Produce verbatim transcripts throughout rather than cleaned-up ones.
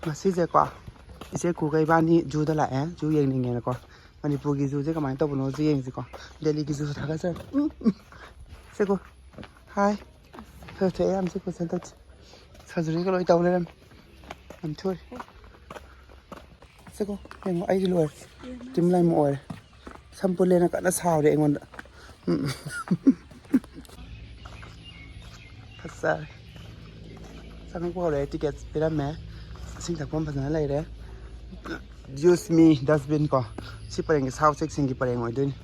ꯉꯁꯤꯁꯦꯀꯣ, ꯏꯆꯦ ꯀꯨꯒ ꯏꯕꯥꯅꯤ ꯖꯨꯗ ꯂꯥꯛꯑꯦ, ꯖꯨ ꯌꯦꯡꯅꯤꯡꯉꯦꯅꯀꯣ꯫ ꯃꯅꯤꯄꯨꯔꯒꯤ ꯖꯨꯁꯦ ꯀꯃꯥꯏꯅ ꯇꯧꯕꯅꯣꯁꯨ ꯌꯦꯡꯁꯤꯀꯣ꯫ ꯗꯦꯜꯂꯤꯒꯤ ꯖꯨꯁꯨ ꯊꯥꯒꯠꯆꯔꯤ꯫ ꯎꯝ, ꯎꯝ꯫ ꯏꯆꯦ ꯀꯨ, ꯍꯥꯏ꯫ ꯊꯣꯛꯑꯦ, ꯊꯣꯛꯑꯦ ꯌꯥꯝ ꯏꯆꯦ ꯀꯨ ꯁꯟꯇꯣꯛꯁꯦ꯫ ꯁꯔꯖꯔꯤꯒ ꯂꯣꯏ ꯇꯧ ꯂꯩꯔꯝꯃꯦ꯫ ꯌꯥꯝ ꯊꯨꯔꯦ꯫ ꯏꯆꯦ ꯀꯨ, ꯌꯦꯡꯉꯣ, ꯑꯩꯁꯨ ꯂꯣꯏꯔꯦ꯫ ꯇꯤꯝ ꯂꯥꯏꯃ ꯑꯣꯏꯔꯦ꯫ ꯁꯝꯄꯨꯂꯦꯅ ꯀꯟꯅ ꯁꯥꯎꯔꯦ ꯑꯩꯉꯣꯟꯗ꯫ ꯎꯝ꯫ ꯐꯖꯔꯦ꯫ ꯆꯪꯉꯛꯄ ꯍꯧꯔꯛꯑꯦ, ꯇꯤꯀꯦꯠ ꯄꯤꯔꯝꯃꯦ꯫ ꯏꯁꯤꯡ ꯊꯛꯐꯝ ꯐꯖꯅ ꯂꯩꯔꯦ꯫ Use me dustbin ꯀꯣ꯫ ꯁꯤ ꯄꯔꯦꯡꯒꯤ ꯁꯥ ꯎꯆꯦꯛꯁꯤꯡꯒꯤ ꯄꯔꯦꯡ ꯑꯣꯏꯗꯣꯏꯅꯤ꯫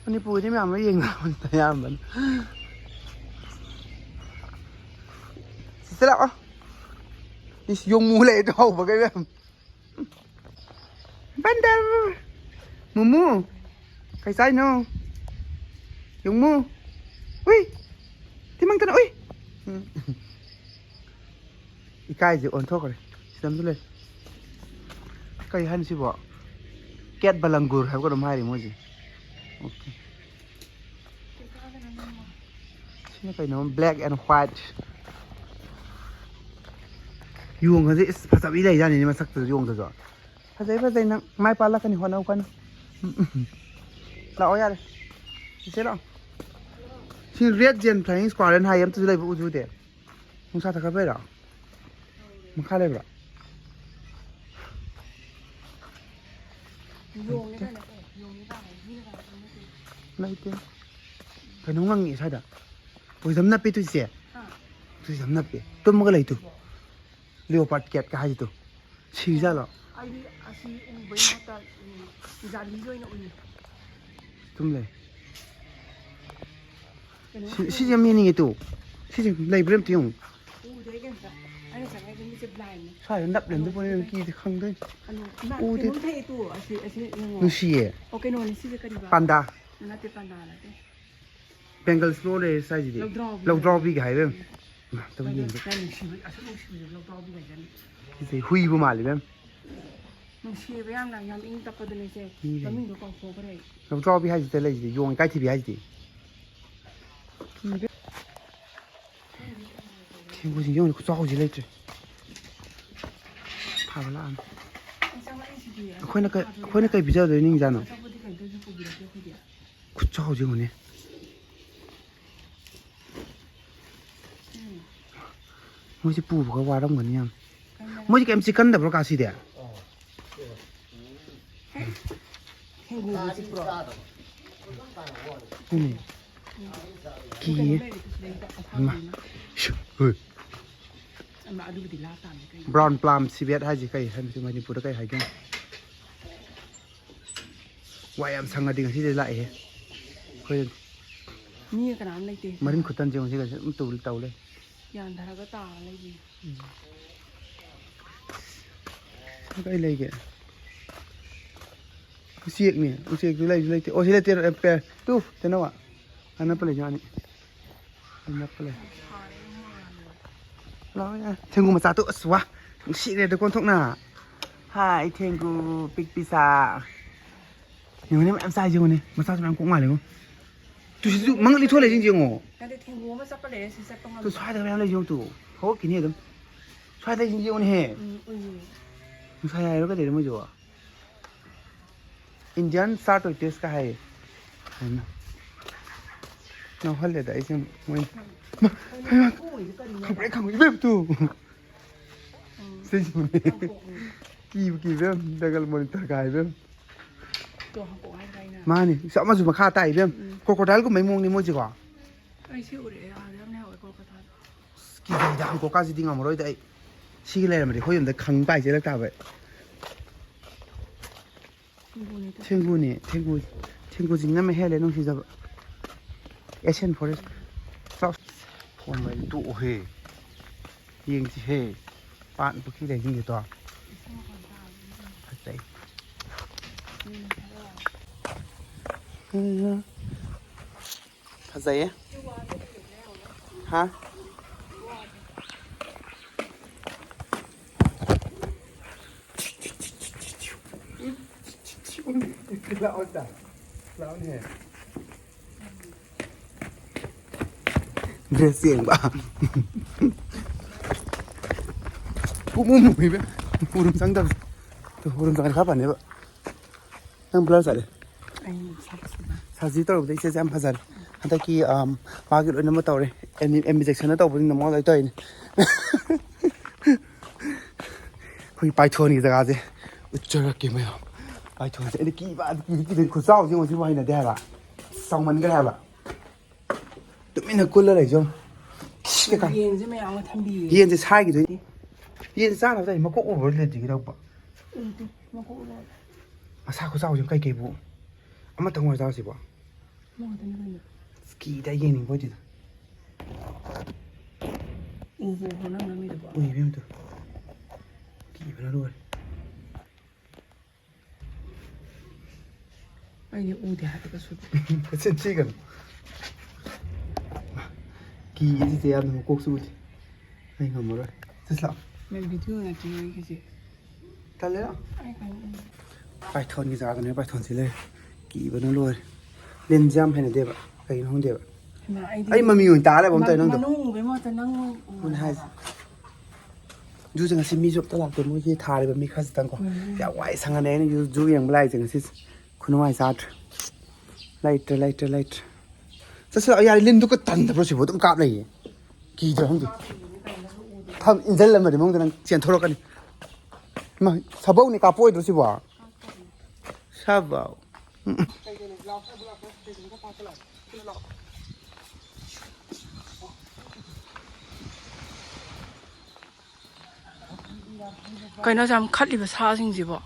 ꯃꯅꯤꯄꯨꯔꯒꯤꯗꯤ ꯃꯌꯥꯝ ꯂꯣꯏ ꯌꯦꯡꯅꯕꯅꯤꯗ ꯑꯌꯥꯝꯕꯅ꯫ ꯁꯤꯁꯇ ꯂꯥꯛꯑꯣ꯫ ꯏꯁ, ꯌꯣꯡꯃꯨ ꯂꯩ ꯑꯗꯨ ꯍꯧꯕꯒ ꯃꯌꯥꯝ꯫ ꯕꯟꯗꯔ! ꯃꯨꯃꯨ! ꯀꯩ ꯆꯥꯏꯅꯣ? ꯌꯦꯡꯉꯨ! ꯎꯏ! ꯊꯤꯃꯪꯇꯅ ꯎꯏ! ꯎꯝ꯫ ꯏꯀꯥꯏꯁꯦ ꯑꯣꯟꯊꯣꯛꯈ꯭ꯔꯦ꯫ ꯁꯤꯗ ꯑꯝꯁꯨ ꯂꯩ꯫ ꯀꯩ ꯍꯥꯏꯅꯣ ꯁꯤꯕꯣ? ꯀꯦꯠ ꯕꯂꯪꯒꯨꯔ ꯍꯥꯏꯕ ꯀꯩꯅꯣꯝ ꯍꯥꯏꯔꯤ ꯃꯣꯏꯁꯦ꯫ ꯑꯣꯀꯦ꯫ ꯁꯤꯅ ꯀꯩꯅꯣ? Black and white꯫ ꯌꯣꯡꯒꯁꯦ ꯏꯁ ꯐꯖꯕꯤ ꯂꯩꯖꯥꯠꯅꯤꯅꯦ ꯃꯁꯛꯇꯨꯁꯨ ꯌꯣꯡꯗꯁꯨ꯫ ꯐꯖꯩ, ꯐꯖꯩ, ꯅꯪ ꯃꯥꯏ ꯄꯥꯛꯂꯛꯀꯅꯤ, ꯍꯣꯠꯅꯧ ꯀꯟꯅ꯫ ꯂꯥꯛꯑꯣ ꯌꯥꯔꯦ꯫ ꯆꯤꯆꯦ ꯂꯥꯛꯑꯣ꯫ ꯁꯤ red jane flying squirrel ꯍꯥꯏ ꯑꯝꯇꯁꯨ ꯂꯩꯕ ꯎꯁꯨ ꯎꯗꯦ꯫ ꯅꯨꯡꯁꯥ ꯊꯛꯈꯠꯄꯩꯔꯣ? ꯃꯈꯥ ꯂꯩꯕ꯭ꯔꯣ? ꯌꯣꯡꯅꯦ ꯀꯥꯏꯅ, ꯑꯦ, ꯌꯣꯡꯅꯦ ꯀꯥꯏꯅ, ꯃꯤꯅ ꯀꯥꯏꯅ ꯈꯪꯅꯗꯦ꯫ ꯂꯩꯇꯦ꯫ ꯀꯩꯅꯣꯝ ꯉꯪꯉꯛꯑꯦ ꯁ꯭ꯋꯥꯏꯗ꯫ ꯄꯣꯏꯖꯝ ꯅꯞꯄꯦ ꯇꯨ ꯆꯤꯆꯦ꯫ ꯍꯥ? ꯄꯣꯏꯖꯝ ꯅꯞꯄꯦ꯫ ꯇꯨꯝꯃꯒ ꯂꯩꯇꯨ꯫ Leopard cat ꯀ ꯍꯥꯏꯁꯤꯗꯣ꯫ ꯁꯤꯖꯥꯠꯂꯣ? ꯑꯩꯗꯤ ꯑꯁꯤ ꯎꯕꯩ ꯃꯍꯨꯠꯇ, ꯎꯝ, ꯖꯥꯂꯤꯁꯦ ꯑꯣꯏꯅ ꯎꯏ꯫ ꯇꯨꯝ ꯂꯩ꯫ ꯀꯩꯅꯣ ꯁꯤ, ꯁꯤꯁꯦ ꯌꯥꯝ ꯌꯦꯡꯅꯤꯡꯉꯦ ꯇꯨ꯫ ꯁꯤꯁꯦ ꯂꯩꯕ꯭ꯔꯥ ꯑꯝꯇ ꯌꯦꯡꯉꯨ꯫ ꯎꯗꯦ ꯑꯩ ꯀꯩꯝꯇ꯫ ꯑꯩꯅ ꯆꯪꯉꯛꯏꯁꯦ ꯃꯤꯠꯁꯦ blindꯅꯦ꯫ ꯁ꯭ꯋꯥꯏꯗ ꯅꯞ ꯂꯩꯔꯝꯗꯣꯏ ꯄꯣꯠꯅꯤ, ꯀꯤꯗꯦ, ꯈꯪꯗꯣꯏꯅꯤ꯫ ꯀꯩꯅꯣ, ꯏꯃꯥ, ꯎꯗꯦ꯫ ꯀꯩꯅꯣꯝ ꯊꯛꯑꯦ ꯇꯨ, ꯑꯁꯤ, ꯑꯁꯤ ꯌꯦꯡꯉꯣ꯫ ꯅꯨꯡꯁꯤꯌꯦ꯫ ꯑꯣ, ꯀꯩꯅꯣꯅꯦ ꯁꯤꯁꯦ ꯀꯔꯤꯕ? ꯄꯥꯟꯗꯥ꯫ ꯅꯠꯇꯦ, ꯄꯥꯟꯗꯥ ꯅꯠꯇꯦ꯫ Bengal snow race ꯍꯥꯏꯁꯤꯗꯤ꯫ ꯂꯧꯗ꯭ꯔꯥꯎꯕꯤ꯫ ꯂꯧꯗ꯭ꯔꯥꯎꯕꯤꯒ ꯍꯥꯏꯕ ꯌꯥꯝ꯫ ꯏꯃꯥ, ꯇꯧ ꯌꯦꯡꯒꯦ꯫ ꯌꯥꯝ ꯅꯨꯡꯁꯤꯕ, ꯑꯁꯨꯛ ꯅꯨꯡꯁꯤꯕꯁꯦ ꯂꯧꯗ꯭ꯔꯥꯎꯕꯤ ꯀꯥꯏꯁꯦ꯫ ꯁꯤꯁꯦ ꯍꯨꯏꯕꯨ ꯃꯥꯜꯂꯤ ꯏꯕꯦꯝ꯫ ꯅꯨꯡꯁꯤꯕ ꯌꯥꯝꯅ, ꯌꯥꯝ ꯏꯪ ꯇꯞꯄꯗꯨꯅꯦ ꯏꯆꯦ꯫ ꯃꯤꯅꯦ꯫ ꯃꯃꯤꯡꯗꯣ ꯀꯥꯎꯊꯣꯛꯈ꯭ꯔꯦ ꯑꯩ꯫ ꯂꯧꯗ꯭ꯔꯥꯎꯕꯤ ꯍꯥꯏꯁꯤꯗ ꯂꯩꯁꯤꯗꯤ, ꯌꯣꯡ ꯏꯀꯥꯏ ꯊꯤꯕꯤ ꯍꯥꯏꯁꯤꯗꯤ꯫ ꯀꯤꯕ꯫ ꯊꯦꯡꯒꯨꯁꯤꯡꯁꯦ ꯌꯦꯡꯉꯨꯅꯦ, ꯈꯨꯆꯥꯎꯁꯤ ꯂꯩꯇ꯭ꯔꯦ꯫ ꯊꯥꯕ ꯂꯥꯛꯑꯅꯤ꯫ ꯑꯩꯈꯣꯏꯅ ꯀꯩ, ꯑꯩꯈꯣꯏꯅ ꯀꯩ ꯄꯤꯖꯗꯣꯏꯅꯣ ꯏꯟꯖꯥꯡꯅꯣ? ꯈꯨꯠ ꯆꯥꯎꯁꯦ ꯌꯦꯡꯉꯨꯅꯦ꯫ ꯃꯣꯏꯁꯦ ꯄꯨꯕꯒ ꯋꯥꯔꯝꯒꯅꯤ ꯌꯥꯝ꯫ ꯃꯣꯏꯁꯦ ꯀꯩꯝ ꯆꯤꯛꯀꯟꯗꯕ꯭ꯔꯣ ꯀꯥꯁꯤꯗꯤ? ꯍꯣꯏꯅꯦ꯫ ꯀꯤꯌꯦ꯫ ꯍꯩꯃꯥ꯫ ꯍꯣꯏ꯫ ꯕ꯭ꯔꯥꯎꯟ ꯄ꯭ꯂꯥꯝ ꯁꯤꯕꯦꯠ ꯍꯥꯏꯁꯤ ꯀꯩ ꯍꯥꯏ, ꯃꯅꯤꯄꯨꯔꯗ ꯀꯩ ꯍꯥꯏꯒꯦ? ꯋꯥ ꯌꯥꯝ ꯁꯪꯉꯗꯤ ꯉꯁꯤꯗꯤ ꯂꯥꯛꯑꯦꯍꯦ꯫ ꯑꯩꯈꯣꯏ ꯃꯤ ꯀꯅꯥꯝ ꯂꯩꯇꯦ꯫ ꯃꯔꯤꯟ ꯈꯨꯇꯟꯁꯦ ꯉꯁꯤ ꯀꯩꯁꯨ ꯑꯗꯨꯝ ꯇꯧ, ꯇꯧ ꯂꯩ꯫ ꯌꯥꯟꯊꯔꯒ ꯇꯥꯔ ꯂꯩꯕꯅꯤ꯫ ꯀꯩ ꯂꯩꯒꯦ? ꯎꯆꯦꯛꯅꯦ꯫ ꯎꯆꯦꯛꯇꯨ ꯂꯩꯁꯨ ꯂꯩꯇꯦ꯫ ꯑꯣ, ꯁꯤ ꯂꯩꯇꯦ꯫ ꯑꯦ, ꯄꯦ-, ꯇꯨ, ꯇꯦꯅꯧꯋꯥ꯫ ꯑꯅꯛꯄ ꯂꯩ ꯌꯥꯅꯤ꯫ ꯑꯅꯛꯄ ꯂꯩ꯫ ꯂꯥꯛꯑꯣ ꯌꯥꯔꯦ꯫ ꯊꯦꯡꯒꯨ ꯃꯆꯥꯗꯣ, ꯑꯁ, ꯋꯥ, ꯅꯨꯡꯁꯤꯈ꯭ꯔꯦꯗ ꯀꯣꯟꯊꯣꯛꯅ꯫ ꯍꯥꯏ, ꯊꯦꯡꯒꯨ ꯄꯤꯛꯄꯤꯁꯥ꯫ ꯌꯦꯡꯉꯨꯅꯦ, ꯃꯌꯥꯝ ꯆꯥꯏꯁꯦ ꯌꯦꯡꯉꯨꯅꯦ꯫ ꯃꯆꯥꯁꯨ ꯃꯌꯥꯝ ꯀꯣꯛ ꯃꯥꯜꯂꯦꯉꯣ꯫ ꯇꯨ, ꯁꯤꯁꯨ ꯃꯉꯛ ꯂꯤꯊꯣꯛ ꯂꯩꯁꯤꯡꯁꯦ ꯌꯦꯡꯉꯣ꯫ ꯅꯠꯇꯦ, ꯊꯦꯡꯒꯨ ꯑꯃ ꯆꯠꯄ ꯂꯩꯔꯦ, ꯁꯤ ꯆꯠꯄ ꯇꯨ, ꯉꯝꯗꯦ꯫ ꯁ꯭ꯋꯥꯏꯗ ꯃꯌꯥꯝ ꯂꯩꯁꯦ ꯌꯦꯡꯉꯨ ꯇꯨ꯫ ꯍꯧꯒꯠꯈꯤꯅꯤ ꯑꯗꯨꯝ꯫ ꯁ꯭ꯋꯥꯏꯗ ꯌꯦꯡꯉꯨꯅꯦꯍꯦ꯫ ꯎꯝ, ꯎꯏꯌꯦ꯫ ꯅꯨꯡꯁꯥ ꯌꯥꯏꯔꯣ ꯀꯩꯗꯧꯔꯤꯅꯣ ꯃꯣꯏꯁꯤꯕꯣ? Indian star tortoise ꯀ ꯍꯥꯏꯌꯦ꯫ ꯍꯥꯏꯃ꯫ ꯉꯥꯎꯍꯜꯂꯦꯗ ꯑꯩꯁꯦ ꯃꯣꯏꯅ꯫ ꯃꯥ, ꯍꯩꯃꯥ꯫ ꯈꯪꯄ꯭ꯔꯦꯛ ꯈꯪꯄ꯭ꯔꯦꯛ ꯏꯕꯦꯝ ꯇꯨ꯫ ꯁꯤꯁꯤꯅꯦ꯫ ꯀꯤꯕꯨ ꯀꯤ ꯏꯕꯦꯝ, ꯗꯒꯜ ꯃꯣꯅꯤꯇꯔ ꯀꯥꯏ ꯏꯕꯦꯝ꯫ ꯃꯥꯅꯤ, ꯑꯃꯁꯨ ꯃꯈꯥ ꯇꯥꯏ ꯏꯕꯦꯝ꯫ ꯎꯝ꯫ Crocodile ꯒꯨꯝꯕꯩ ꯃꯑꯣꯡꯅꯤ ꯃꯣꯏꯁꯦꯀꯣ꯫ ꯑꯩ ꯁꯤ ꯎꯔꯛꯑꯦ, ꯑꯥꯗ ꯌꯥꯝ ꯂꯩꯍꯧꯋꯦ ꯀꯣꯜꯀꯇꯥꯗ꯫ ꯑꯁ, ꯀꯤꯖꯩꯗ, ꯍꯪꯀꯣꯛꯀꯥꯁꯤꯗꯤ ꯉꯝꯃꯔꯣꯏꯗ ꯑꯩ꯫ ꯁꯤꯒꯤ ꯂꯩꯔꯝꯃꯗꯤ ꯑꯩꯈꯣꯏ ꯌꯨꯝꯗ ꯈꯪ ꯄꯥꯏ ꯆꯦꯜꯂꯛ ꯇꯥꯕ꯫ ꯊꯦꯡꯒꯨꯅꯤ꯫ ꯊꯦꯡꯒꯨꯅꯤ, ꯊꯦꯡꯒꯨ, ꯊꯦꯡꯒꯨꯁꯤꯡꯅ ꯑꯃ ꯍꯦꯜꯂꯦ ꯅꯨꯡꯁꯤꯖꯕ꯫ Asian forest꯫ ꯆꯥꯎ-, ꯐꯣꯟ ꯃꯩ ꯇꯣꯛꯑꯣꯍꯦ꯫ ꯌꯦꯡꯁꯤꯍꯦ꯫ ꯄꯥꯠ ꯄꯨꯈ꯭ꯔꯤ ꯂꯩꯁꯤꯡꯁꯦ ꯇꯣ꯫ ꯐꯖꯩ꯫ ꯐꯖꯩꯌꯦ꯫ ꯍꯥ? ꯂꯥꯛꯑꯣꯗ꯫ ꯂꯥꯛꯑꯣꯅꯦ꯫ Dress ꯌꯦꯡꯕ꯫ ꯄꯨꯡꯃꯨ ꯃꯨꯏꯕ꯫ ꯎꯔꯨꯝ ꯆꯪꯗꯕꯁꯦ꯫ ꯇꯨ, ꯎꯔꯨꯝ ꯆꯪꯉꯗꯤ ꯈꯔ ꯐꯅꯦꯕ꯫ ꯅꯪ ꯕ꯭ꯂꯔ ꯆꯠꯂꯦ꯫ ꯁꯥꯔꯖꯔꯤ ꯇꯧꯔꯨꯕꯗ ꯏꯆꯦꯁꯦ ꯌꯥꯝ ꯐꯖꯔꯦ꯫ ꯍꯟꯗꯛꯀꯤ, ꯑꯝ, ꯃꯥꯒꯤ ꯂꯣꯏꯅꯃꯛ ꯇꯧꯔꯦ꯫ ꯑꯦꯃꯤ-, ꯑꯦꯃꯤ ꯖꯦꯛꯁꯟꯅ ꯇꯧꯕꯅꯤꯅ ꯃꯉꯣꯟꯗ ꯂꯣꯏ ꯇꯧꯔꯤꯅꯦ꯫ ꯑꯩꯈꯣꯏꯒꯤ ꯄꯥꯏꯊꯣꯟꯒꯤ ꯖꯒꯥꯁꯦ ꯎꯠꯆꯔꯛꯀꯦ ꯃꯌꯥꯝ꯫ ꯄꯥꯏꯊꯣꯟꯁꯦ ꯑꯩꯅ ꯀꯤꯕ, ꯀꯤꯗꯤ ꯀꯤꯗꯣꯏꯅꯤ꯫ ꯈꯨꯆꯥꯎꯁꯦ ꯌꯦꯡꯉꯣ, ꯁꯤꯕꯨ ꯍꯩꯅꯗꯦ ꯍꯥꯏꯕ꯫ ꯆꯥꯎꯃꯟꯈ꯭ꯔꯦ ꯍꯥꯏꯕ꯫ ꯇꯨꯃꯤꯟꯅ ꯀꯨꯜꯂ ꯂꯩꯖꯧ꯫ ꯀꯤꯁ ꯀꯩꯀꯥ꯫ ꯌꯦꯟꯁꯦ ꯃꯌꯥꯝ ꯑꯃ ꯊꯝꯕꯤꯌꯦ꯫ ꯌꯦꯟꯁꯦ ꯁꯥꯏꯈꯤꯗꯣꯏꯅꯤ꯫ ꯌꯦꯟꯁꯦ ꯆꯥꯅꯕ ꯇꯧꯔꯤ, ꯃꯀꯣꯛ ꯎꯕ꯭ꯔꯥ ꯂꯩꯇ꯭ꯔꯤꯒꯤꯔ ꯎꯕ? ꯎꯗꯦ, ꯃꯀꯣꯛ ꯎꯔꯣꯏ꯫ ꯃꯁꯥ ꯈꯨꯆꯥꯎꯁꯦ ꯀꯩꯀꯩꯕꯨ ꯑꯃꯇꯪ ꯑꯣꯏꯔ ꯆꯥꯔꯁꯤꯕꯣ? ꯑꯃꯈꯛꯇꯅꯤ ꯀꯩꯅꯣ꯫ ꯑꯁ, ꯀꯤꯗ ꯌꯦꯡꯅꯤꯡꯕ ꯑꯣꯏꯗꯦꯗ꯫ ꯎꯕ꯭ꯔꯣ ꯅꯪ ꯅꯪꯒꯤꯗꯨꯕꯣ? ꯎꯏ ꯏꯕꯦꯝꯃ ꯇꯨ꯫ ꯀꯤꯕꯅ ꯂꯣꯏꯔꯦ꯫ ꯑꯩꯗꯤ ꯎꯗꯦ ꯍꯥꯏꯕ ꯀꯩꯁꯨ꯫ ꯆꯤꯟ ꯊꯤꯒꯅꯨ꯫ ꯀꯤꯌꯦ ꯁꯤꯁꯦ ꯌꯥꯝꯅ, ꯃꯀꯣꯛꯁꯨ ꯎꯗꯦ꯫ ꯑꯩ ꯉꯝꯃꯔꯣꯏ꯫ ꯆꯠꯁꯤ ꯂꯥꯛꯑꯣ꯫ ꯃꯦꯝ, ꯚꯤꯗꯤꯑꯣ ꯅꯠꯇꯦ ꯑꯩꯒꯤꯁꯦ꯫ ꯇꯜꯂꯦ ꯂꯥꯛꯑꯣ꯫ ꯑꯩ ꯀꯩꯅꯣ ꯎꯗꯦ꯫ ꯄꯥꯏꯊꯣꯟꯒꯤ ꯖꯒꯥꯗꯅꯦ ꯄꯥꯏꯊꯣꯟꯁꯤ ꯂꯩꯔꯦ꯫ ꯀꯤꯕꯅ ꯂꯣꯏꯔꯦ꯫ ꯂꯤꯟꯁꯦ ꯌꯥꯝ ꯍꯩꯅꯗꯦꯕ꯫ ꯀꯩꯒꯤꯅꯣ ꯈꯪꯗꯦꯕ꯫ ꯍꯩꯃꯥ, ꯑꯩꯗꯤ ꯑꯩ ꯃꯃꯤ ꯑꯣꯏꯅ ꯇꯥ ꯂꯩꯕ ꯑꯝꯇ ꯃ-, ꯅꯪꯗꯣ꯫ ꯃꯅꯨꯡ ꯎꯕꯩ ꯃꯍꯨꯠꯇ ꯅꯪ ꯑꯣꯏꯅ ꯑꯗꯨꯅꯦ ꯍꯥꯏꯁꯦ꯫ ꯍꯥꯏꯕ꯫ ꯖꯨꯁꯦ ꯉꯁꯤ ꯃꯤꯁꯨ ꯑꯝꯇ ꯂꯥꯛꯇꯦ, ꯃꯣꯏꯒꯤ ꯊꯥꯔꯤꯕ ꯃꯤ ꯈꯔꯁꯤꯇꯪꯀꯣ꯫ ꯎꯝ꯫ ꯌꯥꯝ ꯋꯥꯏ ꯁꯪꯉꯅꯤ ꯑꯩꯅ ꯖꯨ, ꯖꯨ ꯌꯦꯡꯕ ꯂꯥꯛꯏꯁꯦ ꯉꯁꯤꯁꯦ꯫ ꯈꯨꯅꯨꯡꯉꯥꯏ ꯆꯥꯗ꯭ꯔꯦ꯫ ꯂꯩꯇ꯭ꯔꯦ, ꯂꯩꯇ꯭ꯔꯦ, ꯂꯩꯇ꯭ꯔꯦ꯫ ꯆꯠꯁꯤ ꯂꯥꯛꯑꯣ, ꯌꯥꯔꯦ, ꯂꯤꯟꯗꯨꯒ ꯇꯟꯗꯕ꯭ꯔꯣ ꯁꯤꯕꯨ? ꯑꯗꯨꯝ ꯀꯥꯞ ꯂꯩꯌꯦ꯫ ꯀꯤꯗ꯭ꯔꯣ ꯈꯪꯗꯦ꯫ ꯊꯝ, ꯏꯟꯖꯜꯂꯝꯃꯗꯤ ꯃꯅꯨꯡꯗ ꯅꯪ ꯆꯦꯟꯊꯣꯔꯛꯀꯅꯤ꯫ ꯏꯃꯥ, ꯁꯥꯕꯧꯅꯦ, ꯀꯥꯞꯄꯛꯑꯣꯏꯗ꯭ꯔꯣ ꯁꯤꯕꯣ? ꯁꯥꯕꯧ꯫ ꯎꯝ꯫ ꯀꯩꯅꯣ ꯑꯁꯨꯛ ꯌꯥꯝ ꯈꯠꯂꯤꯕ ꯁꯥꯁꯤꯡꯁꯤꯕꯣ?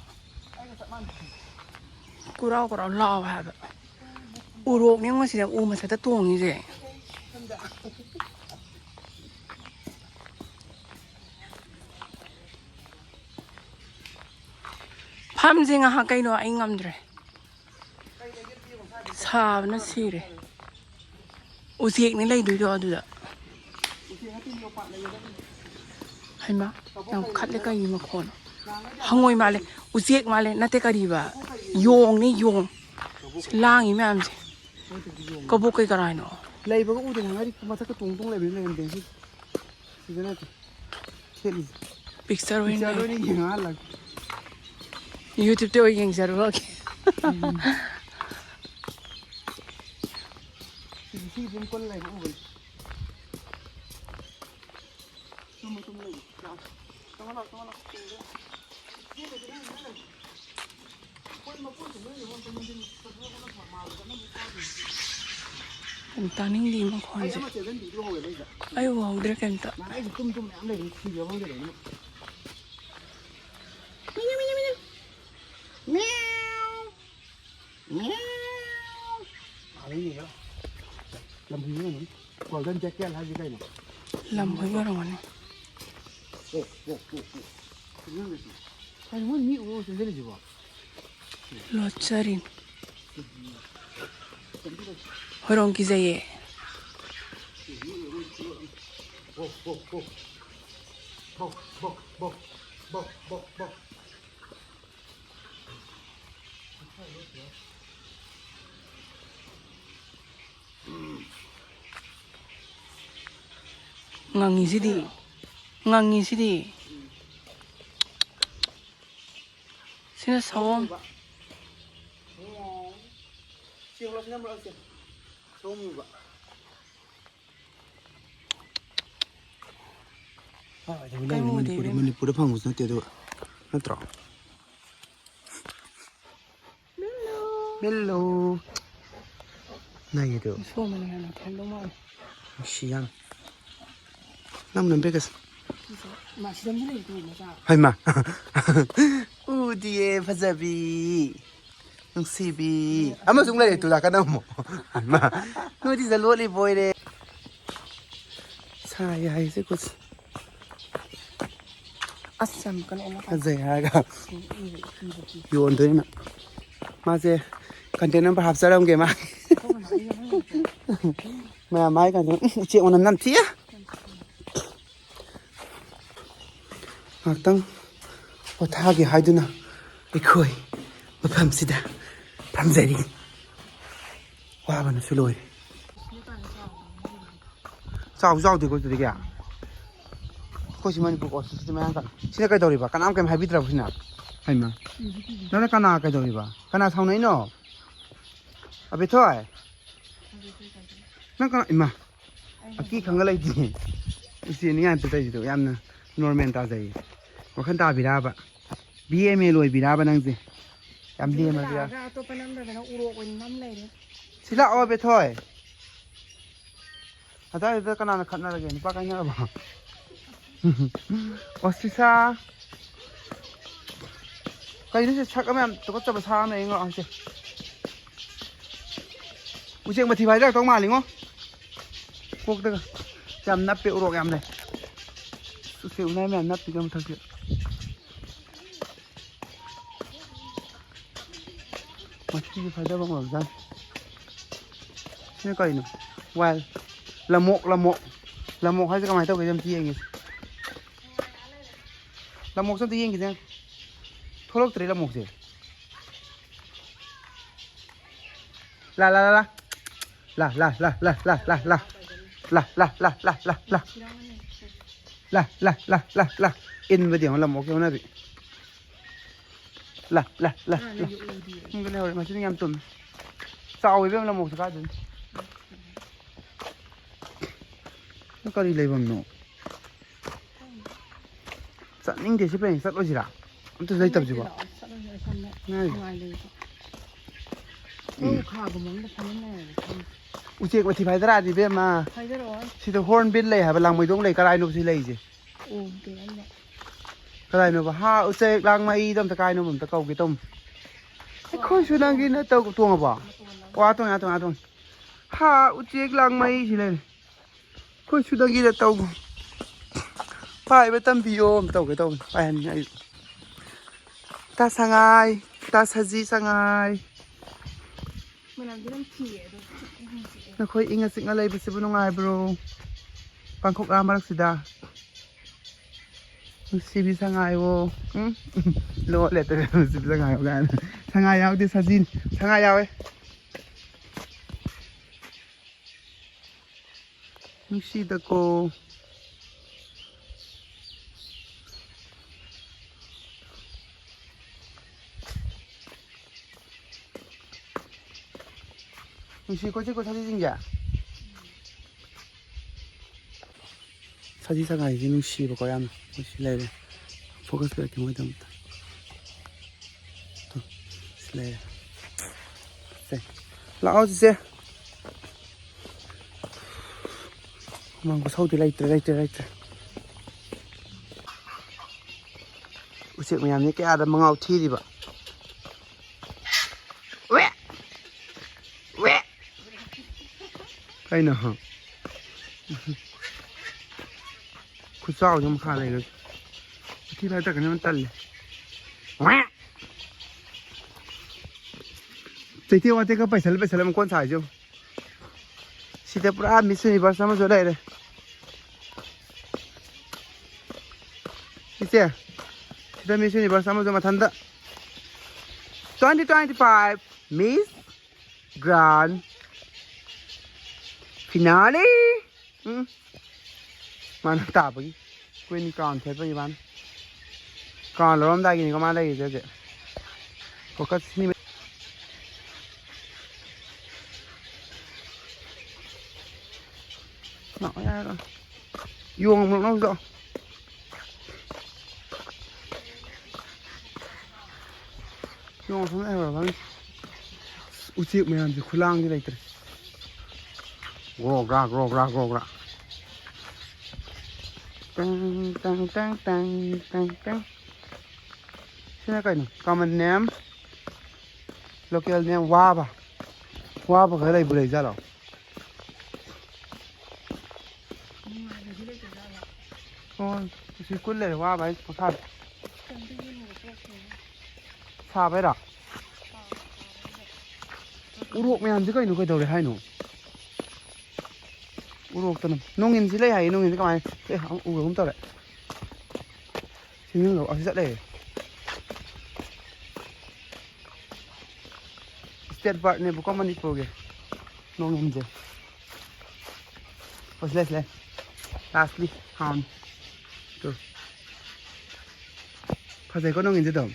ꯀꯨꯔꯥꯎ ꯀꯨꯔꯥꯎ ꯂꯥꯎꯋꯦ ꯍꯥꯏꯕ꯫ ꯎꯔꯣꯛꯅꯤ ꯌꯦꯡꯉꯣ ꯁꯤꯗ ꯎ ꯃꯊꯛꯇ ꯇꯣꯡꯉꯤꯁꯦ꯫ ꯐꯝꯁꯦ ꯉꯥꯏꯍꯥꯛ ꯀꯩꯅꯣ, ꯑꯩ ꯉꯝꯗ꯭ꯔꯦ꯫ ꯁꯥꯕꯅ ꯁꯤꯔꯦ꯫ ꯎꯆꯦꯛꯅꯤ ꯂꯩꯗꯣꯏꯗꯣ ꯑꯗꯨꯗ꯫ ꯍꯩꯃꯥ, ꯌꯥꯝ ꯈꯠꯂꯦ, ꯀꯩꯒꯤ ꯃꯈꯣꯟ? ꯍꯪꯉꯣꯏ ꯃꯥꯜꯂꯦ, ꯎꯆꯦꯛ ꯃꯥꯜꯂꯦ, ꯅꯠꯇꯦ, ꯀꯔꯤꯕ? ꯌꯣꯡꯅꯤ, ꯌꯣꯡ꯫ ꯁꯤ ꯂꯥꯡꯉꯤ ꯃꯌꯥꯝꯁꯦ꯫ ꯀꯕꯣꯛ ꯀꯩ ꯀꯔꯥꯏꯅꯣ? ꯂꯩꯕꯒ ꯎꯗꯦ, ꯉꯥꯏꯔꯤ ꯃꯊꯛꯇ ꯇꯣꯡ ꯇꯣꯡ ꯂꯩꯕꯅꯤ, ꯂꯩꯔꯝꯗꯦ ꯁꯤ꯫ ꯁꯤꯗ ꯅꯠꯇꯦ꯫ ꯁꯦꯠꯂꯤꯁꯦ꯫ ꯄꯤꯛꯆꯔ ꯑꯣꯏꯅ ꯄꯤꯛꯆꯔ ꯑꯣꯏꯅ ꯌꯦꯡꯉꯛꯍꯜꯂꯒꯦ꯫ YouTube-ꯇ ꯑꯣꯏꯅ ꯌꯦꯡꯖꯔꯨꯔꯒꯦ꯫ ꯁꯤꯗꯤ ꯁꯤ ꯑꯗꯨꯝ ꯀꯣꯟ ꯂꯩꯕ ꯎꯕꯅꯤ꯫ ꯆꯨꯝꯃꯦ, ꯆꯨꯝꯃꯦ, ꯂꯩ꯫ ꯆꯪꯉꯣ ꯂꯥꯎ, ꯆꯪꯉꯣ ꯂꯥꯎ꯫ ꯌꯥꯝ ꯇꯥꯅꯤꯡꯗꯦ ꯃꯈꯣꯟꯁꯦ꯫ ꯑꯩ ꯎꯍꯧꯗ꯭ꯔꯦ ꯀꯩꯝꯇ꯫ ꯒꯣꯜꯗꯟ ꯖꯦꯀꯦꯠ ꯍꯥꯏꯁꯤ ꯀꯩꯅꯣ? ꯂꯝ ꯍꯨꯏ ꯑꯣꯏꯔꯝꯒꯅꯤ꯫ ꯀꯩꯅꯣ ꯃꯣꯏ ꯃꯤ ꯎꯔ ꯆꯦꯟꯁꯤꯜꯂꯤꯁꯤꯕꯣ? ꯂꯣꯠꯆꯔꯤꯅꯤ꯫ ꯍꯣꯏꯔꯣꯡ ꯀꯤꯖꯩꯌꯦ꯫ ꯉꯪꯉꯤꯁꯤꯗꯤ꯫ ꯉꯪꯉꯤꯁꯤꯗꯤ꯫ ꯁꯤꯅ ꯁꯑꯣꯝ꯫ ꯁꯤ ꯍꯣꯂꯣ, ꯁꯤ ꯅꯝꯕꯔ ꯑꯁꯦ꯫ ꯁꯑꯣꯝ ꯎꯕ꯫ ꯀꯩꯅꯣ ꯃꯅꯤꯄꯨꯔ, ꯎꯗꯦ꯫ ꯃꯅꯤꯄꯨꯔꯗ ꯐꯪꯕꯁꯨ ꯅꯠꯇꯦ ꯑꯗꯨꯒ꯫ ꯅꯠꯇ꯭ꯔꯣ? ꯃꯤꯜꯂꯨ꯫ ꯅꯩꯗꯣ꯫ ꯁꯣꯝꯕꯅ ꯍꯦꯟꯅ ꯊꯦꯡꯗꯧ ꯃꯥꯜꯂꯦ꯫ ꯅꯨꯡꯁꯤ ꯌꯥꯝ꯫ ꯅꯝ ꯅꯝꯕꯤꯒꯁꯦ꯫ ꯃꯥ ꯁꯤꯗꯝꯁꯨ ꯂꯩꯇꯦ ꯃꯆꯥ꯫ ꯍꯩꯃꯥ꯫ ꯎꯗꯤꯌꯦ ꯐꯖꯕꯤ꯫ ꯅꯨꯡꯁꯤꯕꯤ꯫ ꯑꯃꯁꯨ ꯂꯩꯔꯦ ꯇꯨ ꯅꯥꯀꯟꯗ ꯑꯃꯨꯛ꯫ ꯍꯩꯃꯥ꯫ ꯅꯣꯏꯗꯤ ꯁꯤꯗ ꯂꯣꯠꯂꯤꯕ ꯑꯣꯏꯔꯦ꯫ ꯁꯥꯏ ꯍꯥꯏꯁꯦ ꯀꯨꯁ꯫ ꯑꯁ ꯌꯥꯝ ꯀꯩꯅꯣ ꯑꯃ ꯇꯧ꯫ ꯐꯖꯩ ꯍꯥꯏꯔꯒ ꯎꯝ, ꯎꯝ, ꯎꯝ, ꯎꯝ꯫ ꯌꯣꯟꯗꯣꯏꯅ꯫ ꯃꯥꯁꯦ contact number ꯍꯥꯞꯆꯔꯝꯒꯦ ꯃꯥ꯫ ꯃꯌꯥꯝ ꯃꯥꯏ ꯀꯩꯅꯣ ꯎꯆꯦꯛ ꯃꯅꯝ ꯅꯝꯊꯤ꯫ ꯉꯥꯏꯍꯥꯛꯇꯪ ꯄꯣꯊꯥꯒꯦ ꯍꯥꯏꯗꯨꯅ ꯑꯩꯈꯣꯏ ꯃꯐꯝꯁꯤꯗ ꯐꯝꯖꯔꯤ꯫ ꯋꯥꯕꯅꯁꯨ ꯂꯣꯏꯔꯦ꯫ ꯆꯥꯎ ꯆꯥꯎꯗꯦꯀꯣ ꯑꯗꯨꯗꯤ ꯀꯌꯥ꯫ ꯑꯩꯈꯣꯏ ꯁꯤ ꯃꯅꯤꯄꯨꯔ ꯑꯣꯁꯇ꯭ꯔꯤꯁ ꯃꯌꯥꯝ ꯀꯟꯅ꯫ ꯁꯤꯅ ꯀꯩꯗꯧꯔꯤꯕ? ꯀꯅꯥꯝ ꯀꯩꯝ ꯍꯥꯏꯕꯤꯗ꯭ꯔꯕ ꯁꯤꯅ? ꯍꯩꯃ꯫ ꯅꯪꯅ ꯀꯅꯥ ꯀꯩꯗꯧꯔꯤꯕ? ꯀꯅꯥ ꯁꯥꯎꯅꯩꯅꯣ? ꯑꯕꯦꯊꯣꯏ꯫ ꯅꯪ ꯀꯅꯥ? ꯏꯃꯥ꯫ ꯑꯀꯤ ꯈꯪꯒ ꯂꯩꯇꯦ꯫ ꯏꯆꯦꯅꯤ ꯌꯥꯝ ꯇꯧꯔꯤꯗꯣ ꯌꯥꯝꯅ ꯅꯣꯔꯃꯦꯜ ꯇꯥꯖꯩꯌꯦ꯫ ꯋꯥꯈꯜ ꯇꯥꯕꯤꯔꯕ? ꯕꯤ ꯑꯦꯝ ꯑꯦ ꯂꯣꯏꯕꯤꯔꯕ ꯅꯪꯁꯦ? ꯌꯥꯝ ꯂꯦꯝꯃꯕꯤꯔ? ꯂꯥꯛꯑꯒ ꯑꯇꯣꯞꯄ ꯅꯝꯗꯗꯅ ꯎꯔꯣꯛ ꯑꯣꯏꯅ ꯅꯝ ꯂꯩꯔꯦ꯫ ꯁꯤ ꯂꯥꯛꯑꯣ ꯕꯦꯊꯣꯏ꯫ ꯑꯗꯥꯏꯗ ꯀꯅꯥꯅ ꯈꯠꯅꯔꯒꯦ? ꯅꯨꯄꯥ ꯀꯥꯏꯅꯔꯕꯣ? ꯑꯣ ꯁꯤꯁꯥ꯫ ꯀꯩꯅꯣ ꯁꯤ ꯁꯛ ꯑꯃ ꯌꯥꯝ ꯇꯨꯀꯠꯆꯕ ꯁꯥ ꯑꯃ ꯂꯩꯉꯣ ꯍꯥꯏꯁꯦ꯫ ꯎꯆꯦꯛ ꯃꯊꯤ ꯐꯥꯏꯗꯔꯛꯇꯧ ꯃꯥꯜꯂꯤꯉꯣ꯫ ꯀꯣꯛꯇꯒ꯫ ꯌꯥꯝ ꯅꯞꯄꯦ ꯎꯔꯣꯛ ꯌꯥꯝ ꯂꯩ꯫ ꯎꯆꯦꯛ ꯎꯅꯥꯏ ꯃꯌꯥꯝ ꯅꯞꯄꯤꯒ ꯃꯊꯛꯁꯤꯗ꯫ ꯃꯊꯤꯁꯦ ꯐꯥꯏꯗꯕ ꯑꯣꯏꯔꯝꯖꯥꯠꯅꯤ꯫ ꯁꯤꯅ ꯀꯩꯅꯣ? ꯋꯥꯏꯜ꯫ ꯂꯝꯃꯣꯛ, ꯂꯝꯃꯣꯛ꯫ ꯂꯝꯃꯣꯛ ꯍꯥꯏꯁꯦ ꯀꯃꯥꯏꯅ ꯇꯧꯒꯦ ꯑꯝꯇ ꯌꯦꯡꯒꯦ꯫ ꯂꯝꯃꯣꯛꯁꯦ ꯑꯝꯇ ꯌꯦꯡꯈꯤꯁꯦ꯫ ꯊꯣꯛꯂꯛꯇ꯭ꯔꯦ ꯂꯝꯃꯣꯛꯁꯦ꯫ ꯂꯥ, ꯂꯥ, ꯂꯥ, ꯂꯥ꯫ ꯂꯥ, ꯂꯥ, ꯂꯥ, ꯂꯥ, ꯂꯥ, ꯂꯥ꯫ ꯂꯥ, ꯂꯥ, ꯂꯥ, ꯂꯥ, ꯂꯥ, ꯂꯥ꯫ ꯂꯥ, ꯂꯥ, ꯂꯥ, ꯂꯥ, ꯂꯥ꯫ ꯏꯟꯕꯗꯤ ꯌꯦꯡꯉꯣ, ꯂꯝꯑꯣꯛꯀꯤ ꯍꯧꯅꯕꯤ꯫ ꯂꯥ, ꯂꯥ, ꯂꯥ, ꯂꯥ꯫ ꯍꯥꯟꯅꯗꯤ ꯎꯗꯤꯌꯦ꯫ ꯎꯝ, ꯂꯩꯍꯧꯔꯦ꯫ ꯃꯁꯤꯅ ꯌꯥꯝ ꯆꯨꯝꯃꯦ꯫ ꯆꯥꯎꯋꯦ ꯏꯕꯦꯝꯃ, ꯂꯝꯑꯣꯛꯁꯦ ꯀꯥꯏꯗꯩꯅꯣ? ꯀꯔꯤ ꯂꯩꯐꯝꯅꯣ? ꯆꯠꯅꯤꯡꯗꯦ, ꯁꯤ ꯄꯔꯦꯡ ꯆꯠꯂꯣꯏꯁꯤꯔꯥ? ꯑꯝꯇ ꯂꯩꯇꯕꯁꯤꯕꯣ? ꯂꯥꯛꯑꯣ, ꯆꯠꯂꯁꯦ, ꯑꯩ ꯁꯣꯝꯗ ꯉꯥꯏ꯫ ꯅꯨꯡꯉꯥꯏ ꯂꯩꯕ꯫ ꯎꯝ꯫ ꯂꯧ ꯈꯥꯕ ꯃꯑꯣꯡꯗ ꯐꯖꯅ ꯂꯩꯔꯦ ꯁꯣꯝꯗ꯫ ꯎꯆꯦꯛ ꯃꯊꯤ ꯐꯥꯏꯗꯔꯛꯑꯗꯤ ꯏꯕꯦꯝꯃ꯫ ꯐꯥꯏꯗꯔꯛꯑꯣ꯫ ꯁꯤꯗ ꯍꯣꯔꯟꯕꯤꯜ ꯂꯩ ꯍꯥꯏꯕ, ꯂꯥꯡꯃꯩꯗꯣꯡ ꯂꯩ, ꯀꯔꯥꯏꯅꯣ ꯁꯤ ꯂꯩꯔꯤꯁꯦ? ꯎꯗꯦ ꯑꯩꯅ꯫ ꯀꯗꯥꯏꯅꯣꯕ? ꯍꯥ, ꯎꯆꯦꯛ ꯂꯥꯡꯃꯩꯗꯣ ꯑꯝꯇ ꯀꯥꯏꯅꯣꯕ ꯑꯝꯇ ꯀꯧꯒꯦ ꯇꯧꯅꯤ꯫ ꯑꯩꯈꯣꯏꯁꯨ ꯅꯪꯒꯤ ꯅꯠꯇꯧ ꯇꯣꯡꯉꯕꯣ? ꯑꯣ, ꯑꯥ ꯇꯣꯡꯉꯦ, ꯑꯥ ꯇꯣꯡꯉꯦ, ꯑꯥ ꯇꯣꯡꯉꯦ꯫ ꯍꯥ, ꯎꯆꯦꯛ ꯂꯥꯡꯃꯩ ꯁꯤ ꯂꯩꯔꯦ꯫ ꯑꯩꯈꯣꯏꯁꯨ ꯅꯪꯒꯤ ꯅꯠꯇꯧ꯫ ꯄꯥꯏꯕ ꯇꯝꯕꯤꯌꯣ ꯑꯝ ꯇꯧꯒꯦ ꯇꯧꯅꯤ꯫ ꯄꯥꯏꯍꯟꯅꯤ ꯑꯩ꯫ ꯇꯥ ꯁꯉꯥꯏ, ꯇꯥ ꯁꯖꯤ ꯁꯉꯥꯏ꯫ ꯃꯅꯝꯗꯤ ꯅꯝꯊꯤꯌꯦ ꯑꯗꯣ꯫ ꯅꯈꯣꯏ ꯏꯪꯅ ꯆꯤꯛꯅ ꯂꯩꯕꯁꯤꯕꯨ ꯅꯨꯡꯉꯥꯏꯕ꯭ꯔꯣ? ꯄꯥꯡꯈꯣꯛꯂꯥ ꯃꯔꯛꯁꯤꯗ꯫ ꯅꯨꯡꯁꯤꯕꯤ ꯁꯉꯥꯏꯋꯣ꯫ ꯎꯝ? ꯂꯣꯠꯂꯦ ꯇꯧꯔꯦ, ꯅꯨꯡꯁꯤꯕꯤ ꯁꯉꯥꯏꯋꯣ ꯀꯥꯏꯅ꯫ ꯁꯉꯥꯏ ꯌꯥꯎꯗꯦ, ꯁꯖꯤꯅꯤ꯫ ꯁꯉꯥꯏ ꯌꯥꯎꯋꯦ꯫ ꯅꯨꯡꯁꯤꯗꯀꯣ꯫ ꯅꯨꯡꯁꯤꯀꯣ ꯁꯤꯀꯣ ꯁꯖꯤꯁꯤꯡꯁꯦ꯫ ꯁꯖꯤ ꯁꯉꯥꯏꯁꯤ ꯅꯨꯡꯁꯤꯕꯀꯣ ꯌꯥꯝꯅ꯫ ꯃꯣꯏ ꯁꯤ ꯂꯩꯔꯦ꯫ ꯐꯣꯀꯁ ꯄꯤꯔꯛꯀꯦ ꯃꯣꯏꯗꯃꯛꯇ꯫ ꯇꯨ, ꯁꯤ ꯂꯩꯔꯦ꯫ ꯁꯦ꯫ ꯂꯥꯛꯑꯣ ꯆꯤꯆꯦ꯫ ꯍꯨꯃꯥꯡ ꯈꯨꯁꯧꯗꯤ ꯂꯩꯇ꯭ꯔꯦ, ꯂꯩꯇ꯭ꯔꯦ, ꯂꯩꯇ꯭ꯔꯦ꯫ ꯎꯆꯦꯛ ꯃꯌꯥꯝꯁꯦ ꯀꯌꯥꯗ ꯃꯉꯥꯎ ꯊꯤꯔꯤꯕ꯫ ꯋꯦ! ꯋꯦ! ꯀꯩꯅꯣ? ꯈꯨꯆꯥꯎꯁꯦ ꯃꯈꯥ ꯂꯩꯔꯦ꯫ ꯃꯊꯤ ꯐꯥꯏꯗꯠꯀꯅꯤ ꯌꯥꯝ ꯇꯜꯂꯦ꯫ ꯋꯦ! ꯆꯩꯇꯦꯛ ꯋꯥꯇꯦꯛꯀ ꯄꯩꯁꯜꯂ ꯄꯩꯁꯜꯂ ꯃꯀꯣꯟ ꯁꯥꯏꯁꯦ ꯌꯦꯡꯉꯨ꯫ ꯁꯤꯗ ꯄꯨꯔꯥ Miss Universe ꯑꯃꯁꯨ ꯂꯩꯔꯦ꯫ ꯏꯆꯦ, ꯁꯤꯗ Miss Universe ꯑꯃꯁꯨ ꯃꯊꯟꯇ꯫ Twenty twenty-five Miss Grand Finale꯫ ꯎꯝ꯫ ꯃꯥꯅ ꯇꯥꯕꯒꯤ꯫ Queen crown ꯊꯦꯠꯄꯒꯤ ꯃꯥꯅ꯫ Crown ꯂꯧꯔꯝꯗꯥꯏꯒꯤꯅꯤꯀꯣ ꯃꯥ ꯂꯩꯔꯤꯁꯦ ꯍꯧꯖꯤꯛ꯫ Focus ꯁꯤꯅꯤ꯫ ꯂꯥꯛꯑꯣ ꯌꯥꯔꯦ, ꯂꯥꯛꯑꯣ꯫ ꯌꯣꯡ ꯑꯃꯨꯛ ꯂꯧꯖꯤ ꯂꯥꯛꯑꯣ꯫ ꯌꯣꯡ ꯑꯁꯣꯝꯗ ꯂꯩꯍꯧꯔꯕ ꯈꯪꯗꯦ꯫ ꯎꯆꯦꯛ ꯃꯌꯥꯝꯁꯦ ꯈꯨꯂꯥꯡꯗꯤ ꯂꯩꯇ꯭ꯔꯦ꯫ ꯒ꯭ꯔꯣ ꯒ꯭ꯔꯥ, ꯒ꯭ꯔꯣ ꯒ꯭ꯔꯥ, ꯒ꯭ꯔꯣ ꯒ꯭ꯔꯥ꯫ ꯇꯪ, ꯇꯪ, ꯇꯪ, ꯇꯪ, ꯇꯪ, ꯇꯪ꯫ ꯁꯤꯅ ꯀꯩꯅꯣ? Common name, local name, ꯋꯥꯕ꯫ ꯋꯥꯕ ꯈꯔ ꯂꯩꯕꯨ ꯂꯩꯖꯥꯠꯂꯣ? ꯑꯣ, ꯁꯤ ꯀꯨꯜ ꯂꯩꯔꯦ, ꯋꯥꯕ ꯍꯥꯏꯁꯦ ꯃꯈꯥꯗ꯫ ꯁꯥꯕꯩꯔꯣ? ꯎꯔꯣꯛ ꯃꯌꯥꯝꯁꯦ ꯀꯩꯅꯣ, ꯀꯩꯗꯧꯔꯦ ꯍꯥꯏꯅꯣ? ꯎꯔꯣꯛꯇꯅ꯫ ꯅꯣꯡꯏꯟꯁꯤ ꯂꯩ ꯍꯥꯏꯌꯦ, ꯅꯣꯡꯏꯟꯁꯤ ꯀꯃꯥꯏꯅ? ꯑꯦ, ꯑꯃꯨꯛ ꯎꯕꯒꯨꯝ ꯇꯧꯔꯦ꯫ ꯁꯤ ꯃꯤꯡꯗꯣ ꯑꯁꯤ ꯆꯠꯂꯦ꯫ State birdꯅꯦꯕꯀꯣ ꯃꯅꯤꯄꯨꯔꯒꯤ ꯅꯣꯡꯏꯟꯁꯦ꯫ ꯑꯣ, ꯁꯤ ꯂꯩ, ꯁꯤ ꯂꯩ꯫ Lastly found꯫ ꯇꯨ꯫ ꯐꯖꯩꯀꯣ ꯅꯣꯡꯏꯟꯁꯦ ꯑꯗꯨꯝ꯫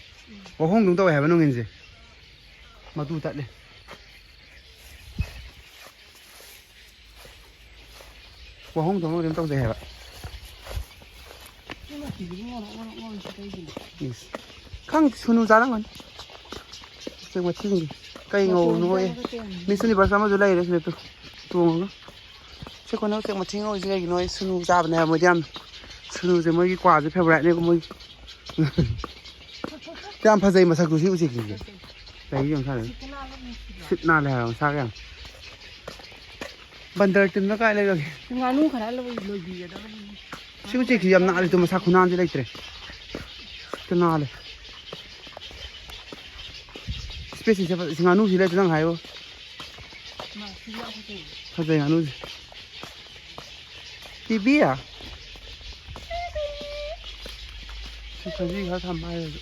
ꯋꯥꯍꯣꯡꯗꯧ ꯇꯧꯋꯦ ꯍꯥꯏꯕ ꯅꯣꯡꯏꯟꯁꯦ꯫ ꯃꯇꯨ ꯇꯠꯂꯦ꯫ ꯋꯥꯍꯣꯡ ꯊꯣꯡ ꯑꯗꯨꯝ ꯇꯧꯖꯩ ꯍꯥꯏꯕ꯫ ꯁꯤ ꯃꯆꯨꯁꯤꯕꯨ ꯉꯧꯔꯣꯛ ꯉꯧꯔꯣꯛ ꯉꯧꯔꯤꯁꯤ ꯀꯩꯒꯤꯅꯣ? ꯏꯁ꯫ ꯈꯪꯗꯦ, ꯁꯨꯅꯨ ꯆꯥꯔꯝꯒꯅꯤ꯫ ꯎꯆꯦꯛ ꯃꯊꯤꯁꯤꯡꯁꯦ꯫ ꯀꯩ ꯃꯇꯣꯟ ꯉꯧꯕꯅꯣ ꯑꯣꯏꯌꯦ꯫ ꯆꯥꯕꯗ ꯀꯌꯥꯝ Miss Universe ꯑꯃꯁꯨ ꯂꯩꯔꯦ ꯁꯤꯗ ꯇꯣꯡꯉꯒ꯫ ꯁꯤ ꯑꯩꯈꯣꯏꯅ ꯎꯆꯦꯛ ꯃꯊꯤ ꯉꯧꯔꯤꯁꯦ ꯀꯩꯒꯤꯅꯣ? ꯁꯨꯅꯨ ꯆꯥꯕꯅꯦ ꯍꯥꯏꯕ ꯃꯣꯏꯗꯤ ꯌꯥꯝ꯫ ꯁꯨꯅꯨꯁꯦ ꯃꯣꯏꯒꯤ ꯀ꯭ꯋꯥꯁꯦ favouriteꯅꯦꯀꯣ ꯃꯣꯏꯒꯤ꯫ ꯌꯥꯝ ꯐꯖꯩ ꯃꯁꯛꯇꯨ ꯁꯤ ꯎꯆꯦꯛꯁꯤꯡꯁꯦ꯫ ꯂꯩ ꯌꯦꯡꯉꯨ ꯁꯥꯔꯦ꯫ ꯁꯤꯠ ꯅꯥꯜꯂꯦ ꯍꯥꯏꯕ ꯃꯁꯥꯒ ꯌꯥꯝ꯫ ꯕꯟꯗꯔ ꯇꯤꯝꯅ ꯀꯥꯏ ꯂꯩꯈ꯭ꯔꯒꯦ? ꯉꯥꯅꯨ ꯈꯔ ꯂꯣꯏ-, ꯂꯣꯏꯕꯤꯒꯗꯕꯅꯤ꯫ ꯁꯤ ꯎꯆꯦꯛꯁꯤ ꯌꯥꯝ ꯅꯥꯜꯂꯤ ꯇꯨ, ꯃꯁꯥ ꯈꯨꯅꯥꯟꯗꯤ ꯂꯩꯇ꯭ꯔꯦ꯫ ꯍꯦꯛꯇ ꯅꯥꯜꯂꯦ꯫ Space ꯁꯤ ꯆꯠꯄ-, ꯁꯤ ꯉꯥꯅꯨꯁꯤ ꯂꯩꯇ꯭ꯔꯦ ꯅꯪ ꯍꯥꯏꯌꯣ꯫ ꯃꯥ ꯁꯤ ꯌꯥꯝ ꯐꯖꯩ꯫ ꯐꯖꯩ ꯉꯥꯅꯨꯁꯦ꯫ ꯇꯤꯕꯤ? ꯁꯤ ꯈꯖꯤꯛ ꯈꯔ ꯊꯝ ꯍꯥꯏꯔꯁꯨ꯫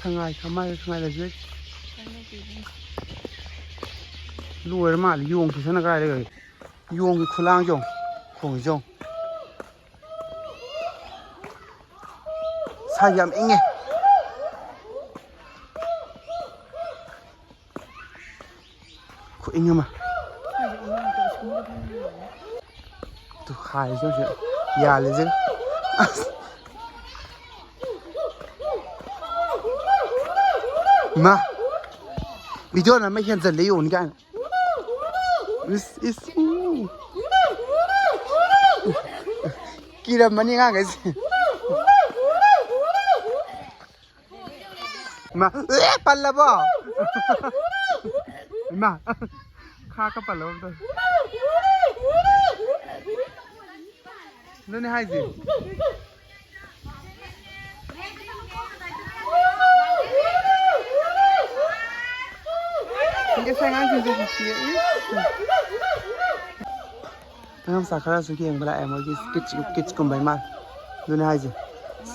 ꯁꯉꯥꯏ ꯊꯝ ꯍꯥꯏꯔꯁꯨ ꯁꯉꯥꯏ ꯂꯩꯁꯨ ꯂꯩꯇꯦ꯫ ꯂꯣꯏꯔ ꯃꯥꯜꯂꯦ꯫ ꯌꯣꯡ ꯁꯤꯁꯅ ꯀꯥꯏꯗ ꯂꯩꯈ꯭ꯔꯒꯦ? ꯌꯣꯡꯒꯤ ꯈꯨꯂꯥꯡ ꯌꯣꯡ ꯈꯣꯡꯉꯤꯁꯦ ꯌꯣꯡ꯫ ꯁꯥ ꯌꯥꯝ ꯏꯪꯉꯦ꯫ ꯈꯨꯏꯪ ꯑꯃ꯫ ꯇꯨ ꯍꯥꯏꯔꯤꯁꯦ ꯍꯧꯖꯤꯛ ꯌꯥꯜꯂꯤꯁꯦ꯫ ꯑꯁ꯫ ꯏꯃꯥ! Video ꯅꯝꯕ ꯍꯦꯟꯖꯜꯂꯦ ꯌꯦꯡꯉꯨꯅꯦ ꯀꯥꯏꯅ꯫ ꯏꯁ, ꯏꯁ, ꯎ꯫ ꯀꯤꯔꯝꯃꯅꯤ ꯑꯉꯥꯡꯈꯩꯁꯦ꯫ ꯏꯃꯥ, ꯑꯦ, ꯄꯜꯂꯕꯣ? ꯏꯃꯥ, ꯈꯥꯛꯀ ꯄꯜꯂꯕ ꯑꯝꯇ꯫ ꯑꯗꯨꯅꯦ ꯍꯥꯏꯁꯦ꯫ ꯉꯁꯥꯏ ꯑꯉꯥꯡꯁꯤꯡꯁꯦ ꯅꯨꯡꯁꯤꯌꯦ꯫ ꯏꯁ꯫ ꯑꯉꯥꯡ ꯃꯆꯥ ꯈꯔꯁꯨ ꯌꯦꯡꯕ ꯂꯥꯛꯑꯦ, ꯃꯣꯏꯒꯤ kids, kids ꯀꯨꯝꯕꯩ ꯃꯥꯜꯂꯦ꯫ ꯑꯗꯨꯅꯦ ꯍꯥꯏꯁꯦ꯫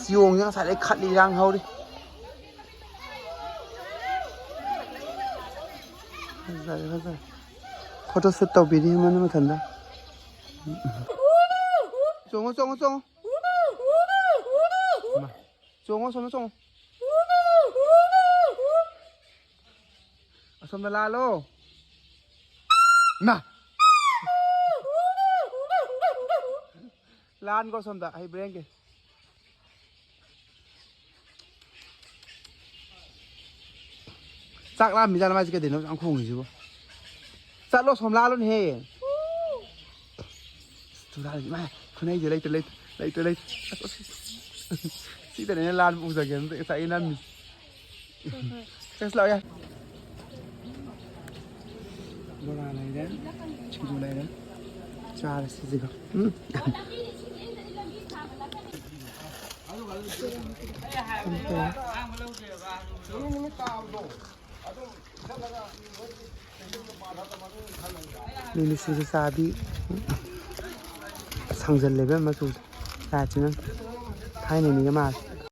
ꯁꯤ ꯌꯣꯡꯁꯦ ꯉꯁꯥꯏꯗꯩ ꯈꯠꯂꯤ ꯏꯔꯥꯡ ꯍꯧꯔꯤ꯫ ꯐꯖꯔꯦ, ꯐꯖꯔꯦ꯫ Photo shoot ꯇꯧꯕꯤꯔꯤ ꯃꯥꯅ ꯃꯊꯟꯗ꯫ ꯆꯣꯡꯉꯣ, ꯆꯣꯡꯉꯣ, ꯆꯣꯡꯉꯣ꯫ ꯏꯃꯥ꯫ ꯆꯣꯡꯉꯣ, ꯑꯁꯣꯝꯗ ꯆꯣꯡꯉꯣ꯫ ꯑꯁꯣꯝꯗ ꯂꯥꯜꯂꯣ꯫ ꯏꯃꯥ! ꯂꯥꯟꯈꯣ ꯁꯣꯝꯗ ꯍꯩꯕ꯭ꯔꯦꯟꯒꯤ꯫ ꯆꯥꯛ ꯂꯥꯝꯃꯤꯖꯥꯠꯂ ꯃꯥꯁꯦ? ꯀꯩꯗꯧꯅꯣ ꯌꯥꯝ ꯈꯣꯡꯉꯤꯁꯤꯕꯣ? ꯆꯠꯂꯣ ꯁꯣꯝ ꯂꯥꯜꯂꯣꯅꯦꯍꯦ꯫ ꯊꯨꯔꯥꯜꯂꯤ ꯃꯥ ꯈꯨꯅꯩꯁꯦ ꯂꯩꯇ꯭ꯔꯦ ꯂꯩꯇ꯭ꯔꯦ ꯂꯩꯇ꯭ꯔꯦ ꯂꯩꯇ꯭ꯔꯦ꯫ ꯑꯁ, ꯑꯁ, ꯑꯁ꯫ ꯁꯤꯗꯅꯦ ꯑꯩꯅ ꯂꯥꯟꯕ ꯎꯖꯒꯦꯅ ꯉꯁꯥꯏ ꯅꯝꯃꯤ꯫ ꯀꯩꯁꯨ ꯂꯥꯛꯑꯣ ꯌꯥꯔꯦ꯫ ꯕꯣꯔꯥ ꯂꯩꯔꯦ, ꯁꯤꯡꯖꯨ ꯂꯩꯔꯦ, ꯆꯥꯔꯦ ꯁꯤꯁꯤꯒ꯫ ꯎꯝ꯫ ꯃꯤꯃꯤ ꯁꯤꯡꯖꯨ ꯆꯥꯕꯤ꯫ ꯁꯪꯖꯜꯂꯦꯕ ꯃꯆꯨꯁꯦ꯫ ꯂꯥꯏꯠꯁꯤꯅ ꯊꯥꯏꯅꯉꯩꯒ ꯃꯥꯜꯂꯦ꯫